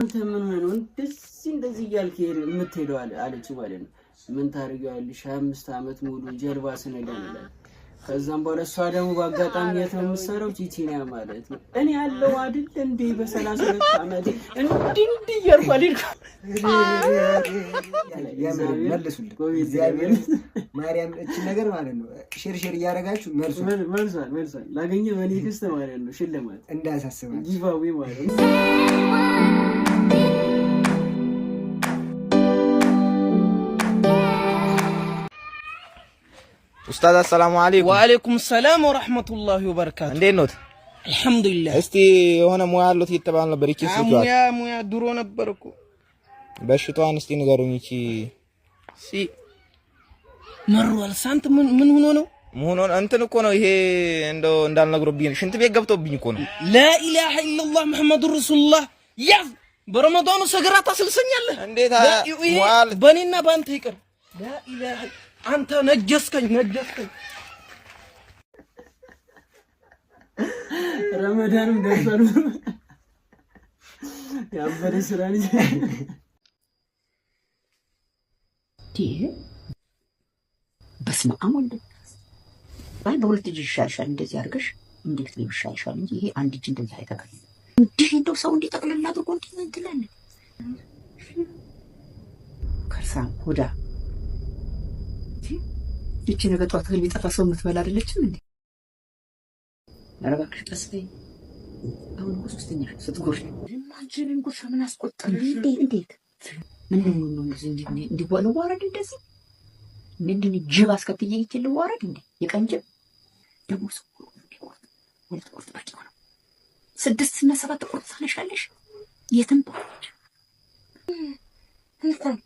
አንተ ምን ሆነህ ነው እንደዚህ እንደዚህ እያልክ የምትሄደው አለችው ማለት ነው። ምን ታደርጊዋለሽ? 25 ዓመት ሙሉ ጀልባ ስነዳ ነው ይላል። ከዛም በኋላ እሷ ደግሞ በአጋጣሚ የት ነው የምትሰራው? ቺቺኒያ ማለት ነው። እኔ ያለው አይደል እንዴ በ32 ዓመቴ እንዲህ እንዲህ እያልኩ አልሄድኩም። መልሱልን እግዚአብሔር ማርያም እችን ነገር ማለት ነው። Share share እያደረጋችሁ መልሱ። መልሷል መልሷል። ላገኘ በ next ማለት ነው ሽልማት እንዳያሳስባችሁ Giveaway ማለት ነው። ኡስታዝ አሰላሙ አለይኩም። ወአለይኩም ሰላም ወረሕመቱላሂ ወበረካቱ። እንዴት ኖት? አልሐምዱሊላህ። እስቲ የሆነ ሙያ አሉት እየተባለ ነበር። ይቺ ስልክ ሙያ ሙያ ድሮ ነበር እኮ። በሽታዋን እስቲ ንገሩኝ። ይቺ ሲ መሯል። ሳንት ምን ምን ሆኖ ነው? ምን ሆኖ እንትን እኮ ነው ይሄ እንደው እንዳልነግሮብኝ ሽንት ቤት ገብቶብኝ እኮ ነው። ላኢላሃ ኢለላህ ሙሐመዱር ረሱሉላህ። ያዝ በረመዳኑ ሰገራ ታስልሰኛለህ። እንዴት በእኔና በአንተ ይቅር። ላኢላሃ አንተ ነገስከኝ ነገስከኝ። ረመዳንም ደርሷል። ያበደ ስራ ልጅ። በስመ አብ ወልድ አይ በሁለት እጅ ይሻልሻል። እንደዚህ አድርገሽ እንዴት ነው ይሻልሻል እንጂ ይሄ አንድ እጅ እንደዚህ አይጠቅልም። እንዲህ እንደው ሰው እንዲህ ጠቅልል አድርጎ እንዲህ እንትላለን። ከርሳም ሆዳ ይቺ ነገ ጠዋት እህል ቢጠፋ ሰው የምትበላ አይደለችም እንዴ? ኧረ እባክሽ ቀስ በይ። አሁን እኮ ሶስተኛ ስትጎርሽ አንቺ እኔን ጉርሻ ምን አስቆጠረሽ? እንዴት ምን ነው እንዲህ ልዋረድ? እንደዚህ እንዲህ ጅብ አስከትዬ ይችል ልዋረድ እንዴ? የቀን ጅብ ደግሞ ሰው ሁለት ቁርጥ በቂ ነው። ስድስት እና ሰባት ቁርጥ ታነሻለሽ። የትም በሆነች እንኳን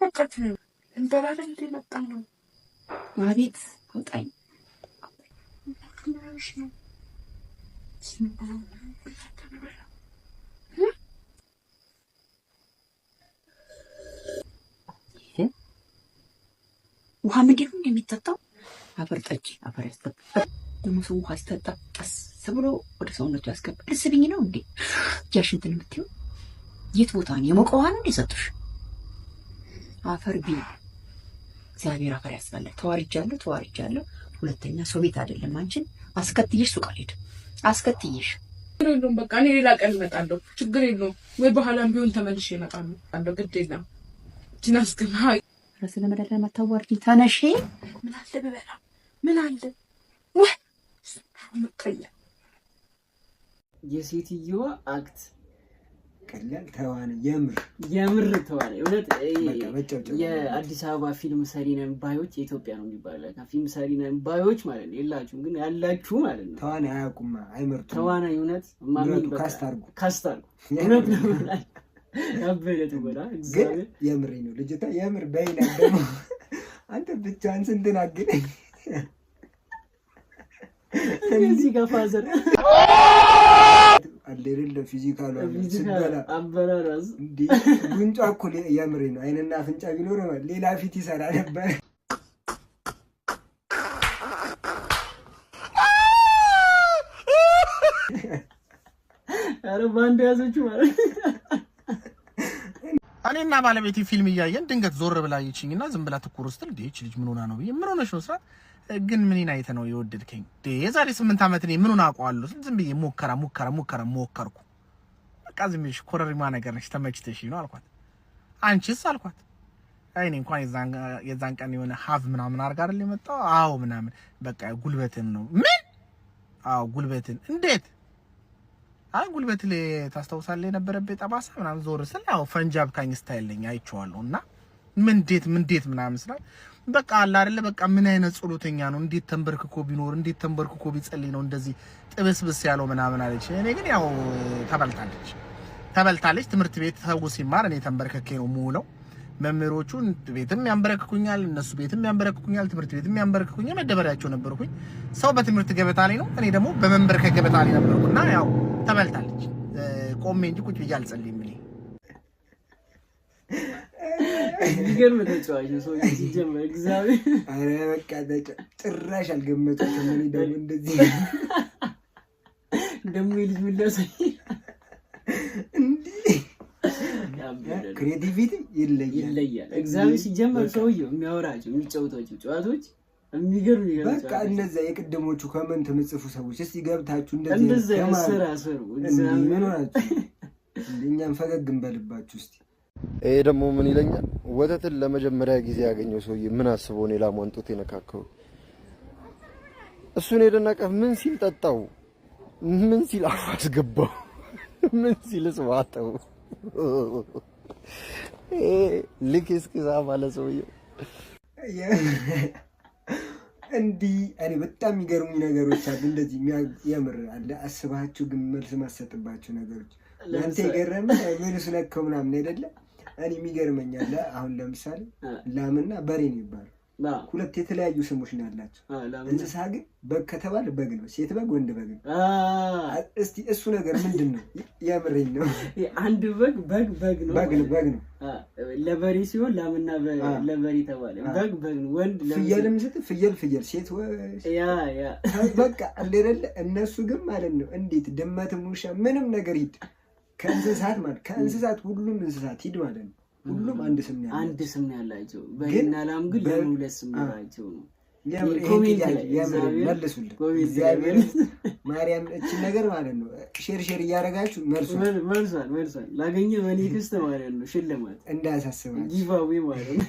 በቃ እንበላለን እንደ መጣ ነው። አቤት አውጣኝ። ነው ውሃ ምንድን ነው እንደሚጠጣው? አፈር ጠጪ፣ አፈር ያስገባል። ደግሞ ሰው ውሃ ሲጠጣ ቀስ ብሎ ወደ ሰውነቱ ያስገባል። ልስብኝ ነው እንዴ እጃሽ እንትን የምትይው? የት ቦታ ነው የሞቀ ውሃ ነው እንዴ ሰጡሽ? አፈር ቢ እግዚአብሔር አፈር ያስበላል። ተዋርጃለሁ፣ ተዋርጃለሁ። ሁለተኛ ሰው ቤት አይደለም አንቺን አስከትዬሽ ሱቅ አልሄድም። አስከትዬሽ ችግር የለውም። በቃ እኔ ሌላ ቀን እመጣለሁ። ችግር የለውም። ወይ በኋላም ቢሆን ተመልሼ እመጣለሁ። ግድ የለም። ጂናስ ግን ኧረ ስለ መድኃኒዓለም አታዋርጂኝ። ተነሺ። ምን አለ ብበላ ምን አለ ወይ ምቀኛ የሴትየዋ act ቀላል ተዋነ የምር የምር ተዋነ። እውነት በቃ መጨብጨብ የአዲስ አበባ ፊልም ሰሪ ነን ባዮች የኢትዮጵያ ነው የሚባለው ፊልም ሰሪ ነን ባዮች ማለት ነው። የላችሁም ግን ያላችሁ ማለት ነው። ተዋናይ አያውቁማ፣ አይመርጡም። ተዋናይ እውነት ማሚ ምረጡ፣ በቃ cast አድርጉ። Cast አድርጉ። እውነት ነው ያበደ ትወና ግን እግዚአብሔር የምሬ ነው። ልጅቷ የምር በይና ደግሞ አንተ ብቻህን ስንትን አግነኝ እዚህ ጋር father አለ የሌለ physical ኡ አለ ስትበላ አበላራስ እንዲህ ጉንጯ እኮ የምሬ ነው። አይንና አፍንጫ ቢኖር ሌላ ፊት ይሰራ ነበር። ኧረ በአንድ ያዘችው ማለት እኔና ባለቤቴ ፊልም እያየን ድንገት ዞር ብላ አየችኝና ዝም ብላ ትኩር ስትል እንዴ ይህች ልጅ ምን ሆና ነው ብዬ ምን ሆነሽ ነው ስላት ግን ምኔን አይተህ ነው የወደድከኝ? እንዴ የዛሬ 8 ዓመት እኔ ምኑን አውቀዋለሁ? ዝም ብዬ ሙከራ ሙከራ ሙከራ ሞከርኩ። በቃ ዝም ብዬሽ ኮረሪማ ነገር ነሽ ተመችተሽ ነው አልኳት። አንቺስ አልኳት። አይ እኔ እንኳን የዛን ቀን የሆነ ሀቭ ምናምን አድርጋ አይደል የመጣው? አዎ ምናምን በቃ ጉልበትን ነው። ምን? አዎ ጉልበትን። እንዴት? አይ ጉልበት ላይ ታስታውሳለህ የነበረብህ ጠባሳ ምናምን ዞር ስል ያው ፈንጂ አብካኝ style ነኝ አይቼዋለሁ። እና ምን እንዴት ምን እንዴት ምናምን ስላል በቃ አለ አይደለ በቃ ምን አይነት ጸሎተኛ ነው? እንዴት ተንበርክኮ ቢኖር እንዴት ተንበርክኮ ቢጸልይ ነው እንደዚህ ጥብስብስ ያለው ምናምን አለች። እኔ ግን ያው ተበልታለች ተበልታለች። ትምህርት ቤት ሰው ሲማር እኔ ተንበርክኬ ነው የምውለው። መምህሮቹ ቤትም ያንበረክኩኛል፣ እነሱ ቤትም ያንበረክኩኛል፣ ትምህርት ቤትም ያንበረክኩኛል። መደበሪያቸው ነበርኩኝ። ሰው በትምህርት ገበታ ላይ ነው፣ እኔ ደግሞ በመንበርከክ ገበታ ላይ ነበርኩና ያው ተበልታለች። ቆሜ እንጂ ቁጭ ብዬ አልጸልይም እኔ። የሚገርም ተጫዋች ነው ሰውዬው ሲጀመር እግዚአብሔር። ኧረ በቃ ጭራሽ አልገመቱትም። እኔ ደግሞ እንደዚህ ደግሞ የልጅ ምን ሊያሳይ እንዲህ Creativity ይለያል። ይለያል። እግዚአብሔር ሲጀመር ሰውየው የሚያወራቸው የሚጫወታቸው ጨዋታዎች የሚገርም የሚገርም በቃ ጨዋታዎች። እነዛ የቅድሞቹ comment የምጽፉ ሰዎች እስቲ ገብታችሁ እንደዚህ እንደዚህ አይነት ተማሩ። ስራ ስሩ። እንዲህ እግዚአብሔር ምን ሆናችሁ? እንደ እኛም ፈገግ እንበልባችሁ እስቲ። ይሄ ደግሞ ምን ይለኛል? ወተትን ለመጀመሪያ ጊዜ ያገኘው ሰውዬ ምን አስቦ ነው የላሟን ጡት የነካከው? እሱን የደነቀ ምን ሲል ጠጣው? ምን ሲል አፉ አስገባው? ምን ሲልስ ዋጠው? ይሄ ልክ እስኪዛ ባለ ሰውዬው። እንዲህ እኔ በጣም የሚገርሙኝ ነገሮች አሉ። እንደዚህ የምር አለ አስባችሁ ግን መልስ ማሰጥባቸው ነገሮች። አንተ የገረመ ምንስ ነካው ምናምን አይደለ? እኔ የሚገርመኝ አለ። አሁን ለምሳሌ ላምና በሬ ነው ይባላል። ሁለት የተለያዩ ስሞች ነው ያላቸው። እንስሳ ግን በግ ከተባለ በግ ነው፣ ሴት በግ፣ ወንድ በግ ነው። እስቲ እሱ ነገር ምንድን ነው? የምሬን ነው። አንድ በግ በግ በግ ነው። በግ ነው፣ በግ ነው። ለበሬ ሲሆን ላምና ለበሬ ተባለ። በግ በግ ነው። ወንድ ፍየልም ስትል ፍየል ፍየል፣ ሴት yeah yeah በቃ እንደሌለ እነሱ ግን ማለት ነው። እንዴት ድመትም ውሻ ምንም ነገር ሂድ ከእንስሳት ማለት ከእንስሳት ሁሉም እንስሳት ሂድ ማለት ነው። ሁሉም አንድ ስም ነው ያላቸው። አንድ ስም ነው ያላቸው። በሬና ላም ግን ለምን ሁለት ስም ናቸው ነው? መልሱልን። እግዚአብሔር ማርያም እችን ነገር ማለት ነው share share እያደረጋችሁ መልሷል። መልሷል መልሷል። ላገኘ በ next ማለት ነው ሽልማት እንዳያሳስባችሁ Giveaway ማለት ነው።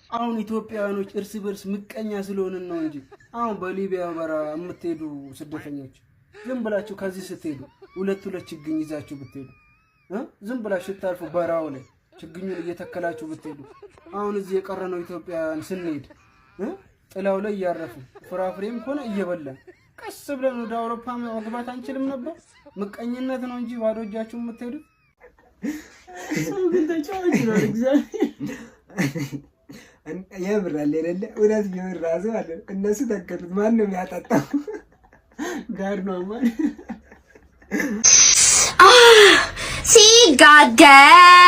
አሁን ኢትዮጵያውያኖች እርስ በርስ ምቀኛ ስለሆንን ነው እንጂ አሁን በሊቢያ በረሃ የምትሄዱ ስደተኞች ዝም ብላችሁ ከዚህ ስትሄዱ ሁለት ሁለት ችግኝ ይዛችሁ ብትሄዱ፣ ዝም ብላችሁ ስታልፉ በረሃው ላይ ችግኙን እየተከላችሁ ብትሄዱ፣ አሁን እዚህ የቀረነው ኢትዮጵያውያን ስንሄድ ጥላው ላይ እያረፉ ፍራፍሬም ሆነ እየበላን ቀስ ብለን ወደ አውሮፓ መግባት አንችልም ነበር? ምቀኝነት ነው እንጂ ባዶ እጃችሁ የምትሄዱት። ሰው ግን ተጫዋች ነው። እግዚአብሔር የምር አለ የሌለ እውነት ቢሆን ራሱ አለ እነሱ ተከሉት። ማን ነው የሚያጠጣው? ጋር ነው ማለት። ሲጋገር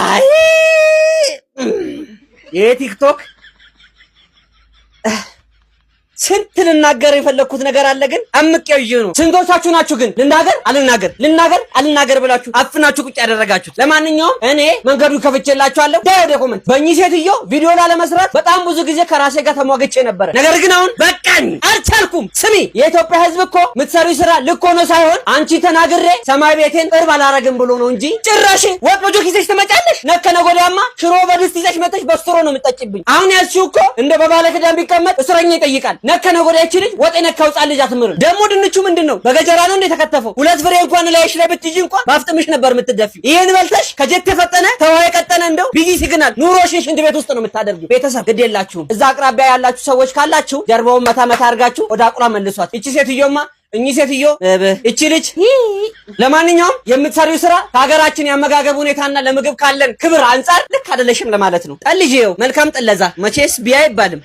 አይ የቲክቶክ ስንት ልናገር የፈለግኩት ነገር አለ፣ ግን አምቄው ይዤ ነው። ስንቶቻችሁ ናችሁ ግን ልናገር አልናገር ልናገር አልናገር ብላችሁ አፍናችሁ ቁጭ ያደረጋችሁት? ለማንኛውም እኔ መንገዱን ከፍቼላችኋለሁ። ዳይ ወደ comment። በእኚህ ሴትዮ ቪዲዮ ላለመስራት በጣም ብዙ ጊዜ ከራሴ ጋር ተሟግቼ ነበረ። ነገር ግን አሁን በቃኝ፣ አልቻልኩም። ስሚ፣ የኢትዮጵያ ሕዝብ እኮ የምትሰሪው ስራ ልክ ሆኖ ሳይሆን አንቺ ተናግሬ ሰማይ ቤቴን ቅርብ አላረግም ብሎ ነው እንጂ ጭራሽ ወጥ በጆክ ይዘሽ ትመጫለሽ። ነገ ከነገ ወዲያማ ሽሮ በድስት ይዘሽ መጥተሽ በ straw ነው የምትጠጪብኝ። አሁን ያዝሽው እኮ እንደ በባለ ክዳን ቢቀመጥ እስረኛ ይጠይቃል። ነገ ከነገ ወዲያ ይቺ ልጅ ወጥ የነካው ሕፃን ልጅ አትምርም። ደግሞ ድንቹ ምንድን ነው? በገጀራ ነው እንደ የተከተፈው? ሁለት ፍሬ እንኳን ላይሽ ላይ ብትይዢ እንኳን ባፍጥምሽ ነበር የምትደፊው። ይሄን በልተሽ ከጀት የፈጠነ ተዋ የቀጠነ እንደው busy signal ኑሮሽን ሽንት ቤት ውስጥ ነው የምታደርጊው። ቤተሰብ ግድ የላችሁም። እዛ አቅራቢያ ያላችሁ ሰዎች ካላችሁ ጀርባውን መታ መታ አድርጋችሁ ወደ አቁላ መልሷት። ይቺ ሴትዮማ እኚህ ሴትዮ እቺ ልጅ ለማንኛውም የምትሰሪው ስራ ከሀገራችን የአመጋገብ ሁኔታና ለምግብ ካለን ክብር አንጻር ልክ አይደለሽም ለማለት ነው። ጠልጄው መልካም ጥለዛ። መቼስ ቢያ አይባልም።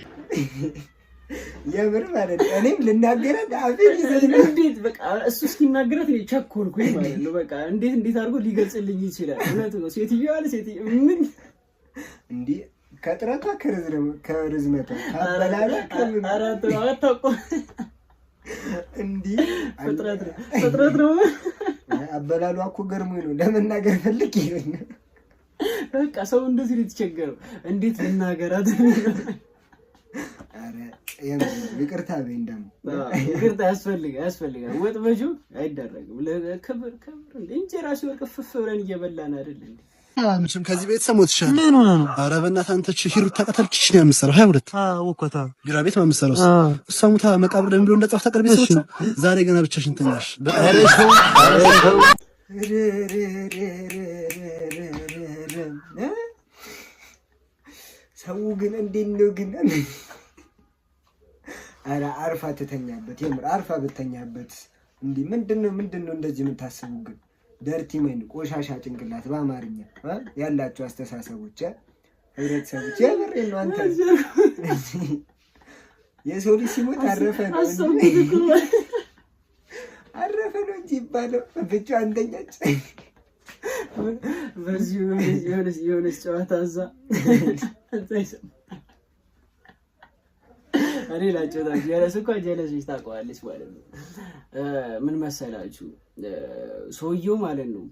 የምር ማለት ነው። እኔም ልናገራት አፌን ይዘኝ ነው። እንዴት በቃ እሱ እስኪናገራት እኔ ቸኮልኩኝ ማለት ነው። በቃ እንዴት እንዴት አድርጎ ሊገልጽልኝ ይችላል? እውነት ነው። ሴትዮ አለ ሴትዮ ምን እንዲህ ከጥረቷ ከርዝመቷ ከአበላሏ ከምኗ አታውቅም። እንዲህ ፍጥረት ነው ፍጥረት ነው። አበላሏ እኮ ገርሞኝ ነው ለመናገር ፈልጌ ነው። በቃ ሰው እንደዚህ ነው የተቸገረው። እንዴት ልናገራት? ኧረ የምር ነው። ይቅርታ በይኝ ደግሞ። ይቅርታ ያስፈልጋል ያስፈልጋል። ወጥ በጆክ አይደረግም። ለክብር ክብር እንደ እንጀራ ሲወርቅ ፍፍ ብለን እየበላን አይደል እንዴ? መቼም ከዚህ ቤተሰብ ሞትሻል። ምን ሆነ ነው? ኧረ በእናትህ አንተ ሂሩት ታውቃታለች። ነው የምትሰራው 22 ወኮታ ቢራ ቤት ነው የምትሰራው። እሷ ሙታ መቃብር ላይ ብሎ እንደጻፍ ታውቃለህ። ቤተሰቦቿ ዛሬ ገና ብቻሽን ተኛሽ። ኧረ ተው፣ ኧረ ተው። ሰው ግን እንዴት ነው ግን? ኧረ አርፋ ትተኛበት፣ የምር አርፋ ብተኛበት። እንዲህ ምንድነው ምንድነው እንደዚህ የምታስቡ ግን? Dirty mind፣ ቆሻሻ ጭንቅላት በአማርኛ ያላቸው አስተሳሰቦች ህብረተሰቦች፣ የምሬን ነው። አንተ የሰው ልጅ ሲሞት አረፈ ነው እንጂ አረፈ ነው እንጂ ይባለው ብቻ አንተኛች። በዚሁ የሆነች ጨዋታ እዛ እኔ ላጨዋታ ጀለስ እኮ ጀለሶች ታውቀዋለች ማለት ነው። ምን መሰላችሁ፣ ሰውየው ማለት ነው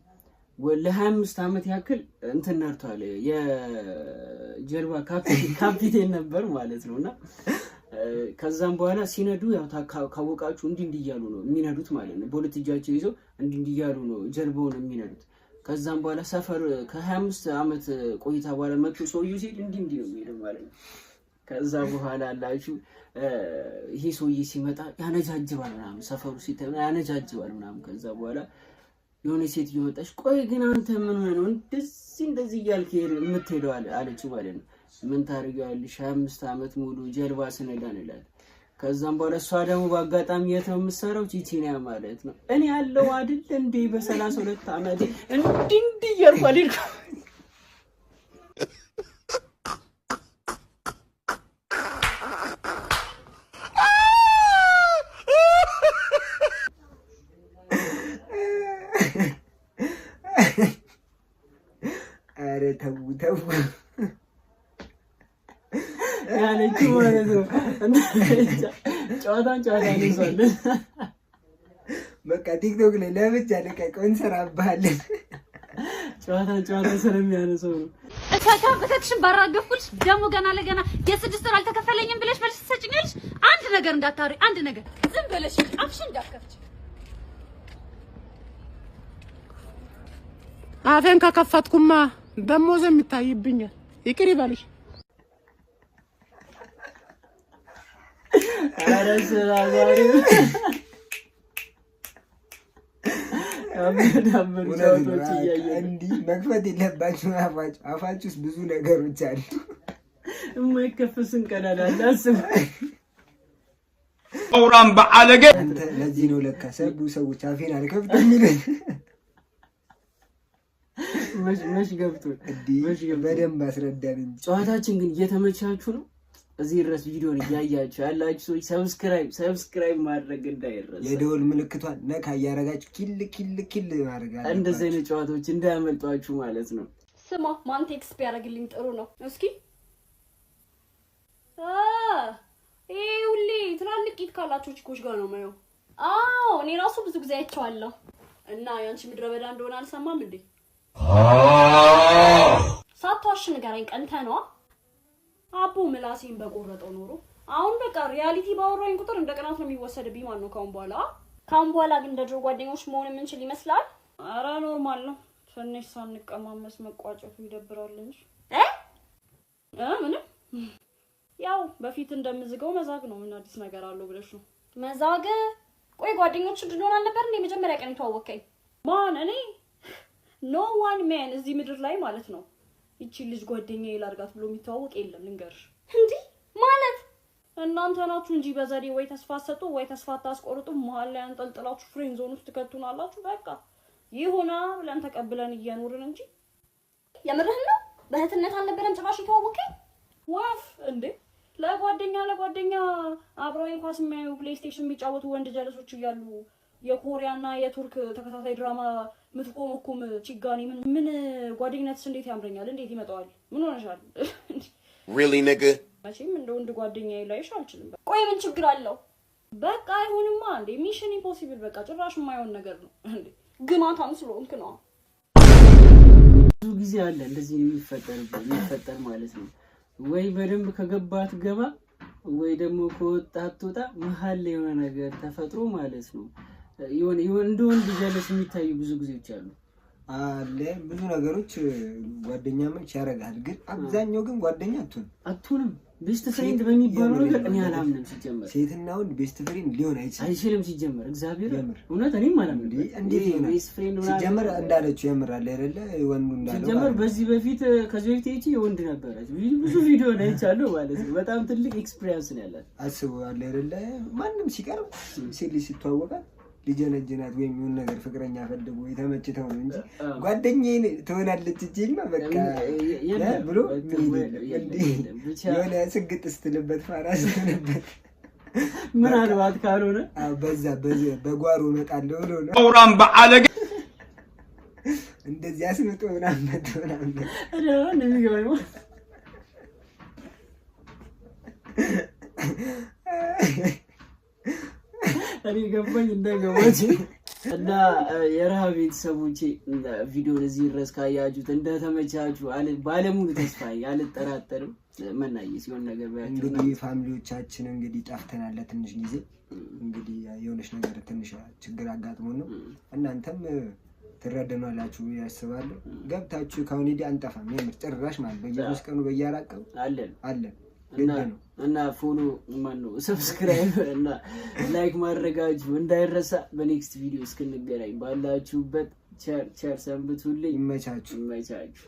ለ25 ዓመት ያክል እንትን ነድቷል። የጀልባ ካፒቴን ነበር ማለት ነው። እና ከዛም በኋላ ሲነዱ ያው ካወቃችሁ እንዲህ እንዲህ እያሉ ነው የሚነዱት ማለት ነው። በሁለት እጃቸው ይዘው እንዲህ እንዲህ እያሉ ነው ጀልባውን የሚነዱት። ከዛም በኋላ ሰፈር ከ25 ዓመት ቆይታ በኋላ መጥቶ ሰውየው ሲሄድ እንዲህ እንዲህ ነው የሚሄደው ማለት ነው። ከዛ በኋላ አላችሁ ይሄ ሰውዬ ሲመጣ ያነጃጅባል ምናምን፣ ሰፈሩ ሲታይ ያነጃጅባል ምናምን። ከዛ በኋላ የሆነ ሴትዮ መጣች። ቆይ ግን አንተ ምን ሆነህ ነው እንደዚህ እንደዚህ እያልክ የምትሄደው አለችው ማለት ነው። ምን ታደርጊዋለሽ? 25 ዓመት ሙሉ ጀልባ ስነዳ ነው ይላል። ከዛም በኋላ እሷ ደግሞ በአጋጣሚ የት ነው የምትሰራው? ቺቺኒያ ማለት ነው። እኔ ያለው አይደል እንዴ በ32 ዓመቴ እንዲህ እንዲህ እያልኩ አልሄድኩም። ኧረ ተው ተው ያለችው ማለት ነው። ጨዋታን ጨዋታ እንይዟለን። በቃ ቲክቶክ ላይ ለብቻ ልቀቀው፣ እንሰራብሃለን። ጨዋታን ጨዋታ ስለሚያነሰው ነው። እከካ እከክሽን ባራገፍኩልሽ ደግሞ ገና ለገና የ6 ወር አልተከፈለኝም ብለሽ መልስ ትሰጭኛለሽ። አንድ ነገር እንዳታወሪ፣ አንድ ነገር ዝም ብለሽ አፍሽን እንዳትከፍች። አፌን ከከፈትኩማ ደሞዝ የሚታይብኛል። ይቅር ይበልሽ። ኧረ ስራ ዛሬ አመዳመዱ ጨዋታዎች እያየን እንዲህ መክፈት የለባችሁ አፋችሁ። አፋችሁ ውስጥ ብዙ ነገሮች አሉ። የማይከፈት ስንቀዳዳ አለ። አስብ። አውራም በአለገ አንተ ለዚህ ነው ለካ ሰቡ ሰዎች አፌን አልከፍትም የሚሉት። መች ገብቶ እንዲህ በደንብ አስረዳን እንጂ። ጨዋታችን ግን እየተመቻችሁ ነው። እዚህ ድረስ ቪዲዮን እያያችሁ ያላችሁ ሰዎች subscribe subscribe ማድረግ እንዳይረሳ። የደወል ምልክቷን ነካ እያደረጋችሁ ኪል ኪል ኪል ማድረግ አለባችሁ። እንደዚህ አይነት ጨዋታዎች እንዳያመልጧችሁ ማለት ነው። ስማ፣ ማን text ቢያደርግልኝ ጥሩ ነው? እስኪ ይሄ ሁሌ ትላልቅ ቂጥ ካላቸው ቺኮች ጋር ነው የማየው። አዎ፣ እኔ ራሱ ብዙ ጊዜ አይቼዋለሁ። እና ያንቺ ምድረ በዳ እንደሆነ አልሰማም እንዴ? ሳትዋሽ ንገረኝ፣ ቀንተህ ነዋ። አቦ ምላሴን በቆረጠው ኖሮ አሁን በቃ reality ባወራኝ ቁጥር እንደ ቅናት ነው የሚወሰድብኝ ማለት ነው ካሁን በኋላ። ካሁን በኋላ ግን እንደ ድሮ ጓደኞች መሆን የምንችል ይመስላል? ኧረ normal ነው። ትንሽ ሳንቀማመስ መቋጨቱ ይደብራል እንጂ እ እ ምንም ያው በፊት እንደምዝገው መዛግ ነው። ምን አዲስ ነገር አለው ብለሽ ነው? መዛግ? ቆይ ጓደኞች እንድንሆን አልነበር እንዴ መጀመሪያ ቀን የተዋወቅከኝ? ማን እኔ? No one man እዚህ ምድር ላይ ማለት ነው ይቺ ልጅ ጓደኛዬ ላድርጋት ብሎ የሚተዋወቅ የለም። ልንገርሽ። እንዲህ ማለት እናንተ ናችሁ እንጂ በዘዴ ወይ ተስፋ አትሰጡ ወይ ተስፋ አታስቆርጡ። መሀል ላይ አንጠልጥላችሁ friend zone ውስጥ ትከቱናላችሁ። በቃ ይሁና ብለን ተቀብለን እየኖርን እንጂ። የምርህን ነው? በእህትነት አልነበረም ጭራሽ የተዋወቀኝ? ወፍ እንዴ! ለጓደኛ ለጓደኛ አብረውኝ ኳስ የሚያዩ፣ PlayStation የሚጫወቱ ወንድ ጀለሶች እያሉ የኮሪያና የቱርክ ተከታታይ ድራማ ምትቆመኩም ቺጋኒ ምን ምን ጓደኝነትስ እንዴት ያምረኛል? እንዴት ይመጣዋል? ምን ሆነሻል? Really, nigga? መቼም እንደ ወንድ ጓደኛዬ ላይሽ አልችልም። ቆይ ምን ችግር አለው? በቃ አይሆንማ እንዴ! Mission impossible፣ በቃ ጭራሽ የማይሆን ነገር ነው እንዴ! ግማታም ስለሆንክ ነው። ብዙ ጊዜ አለ እንደዚህ የሚፈጠር ማለት ነው። ወይ በደንብ ከገባ አትገባ፣ ወይ ደግሞ ከወጣ አትወጣ። መሀል ላይ የሆነ ነገር ተፈጥሮ ማለት ነው። የሆነ እንደ ወንድ ጀለስ የሚታዩ ብዙ ጊዜዎች አሉ። አለ ብዙ ነገሮች ጓደኛ መች ያደርጋል፣ ግን አብዛኛው ግን ጓደኛ አትሆንም። አትሆንም። Best friend በሚባለው ነገር እኔ አላምንም ሲጀመር። ሴትና ወንድ best friend ሊሆን አይችልም። አይችልም ሲጀመር። እግዚአብሔር እውነት እኔም አላምንም። እንዴት ይሆናል? Best friend ምናምን ሲጀመር እንዳለችው የምር አለ አይደለ ወንዱ እንዳለው ሲጀመር ማለት ነው። በዚህ በፊት ከዚህ በፊት ይቺ የወንድ ነበረች፣ ብዙ ቪዲዮ ላይ አይቻለሁ ማለት ነው። በጣም ትልቅ experience ነው ያላት። አስቡ አለ አይደለ ማንም ሲቀርብ ሴት ልጅ ሲተዋወቃት ሊጀነጅናት ወይም የሆነ ነገር ፍቅረኛ ፈልጎ የተመችተው ነው እንጂ ጓደኛዬ ትሆናለች እጄማ በቃ ብሎ የሆነ ስግጥ ስትልበት ፋራ ስትልበት ምናልባት ካልሆነ በዛ በጓሮ እመጣለሁ ብሎ ነው። አውራም በአለገ እንደዚህ አስምጦ ምናምን መጥቶ ምናምን። እኔ አሁን የሚገባኝ እኔ ገባኝ እንዳይገባች እና የረሃብ ቤተሰቦቼ ቪዲዮን እዚህ ድረስ ካያችሁት እንደተመቻችሁ ባለሙሉ ተስፋ አልጠራጠርም። መናየ ሲሆን ነገር በያቸው። እንግዲህ family ዎቻችን እንግዲህ ጠፍተናል ለትንሽ ጊዜ። እንግዲህ የሆነች ነገር ትንሽ ችግር አጋጥሞን ነው። እናንተም ትረደናላችሁ ብዬ አስባለሁ። ገብታችሁ ከአሁን ሄዲ አንጠፋም። የምር ጭራሽ ማለት በየ3 ቀኑ በየ4 ቀኑ አለን አለን እና ግድ ነው። እና follow ማን ነው subscribe እና like ማድረጋችሁ እንዳይረሳ። በ next ቪዲዮ እስክንገናኝ ባላችሁበት ቸር ቸር ሰንብቱልኝ። ይመቻችሁ። ይመቻችሁ።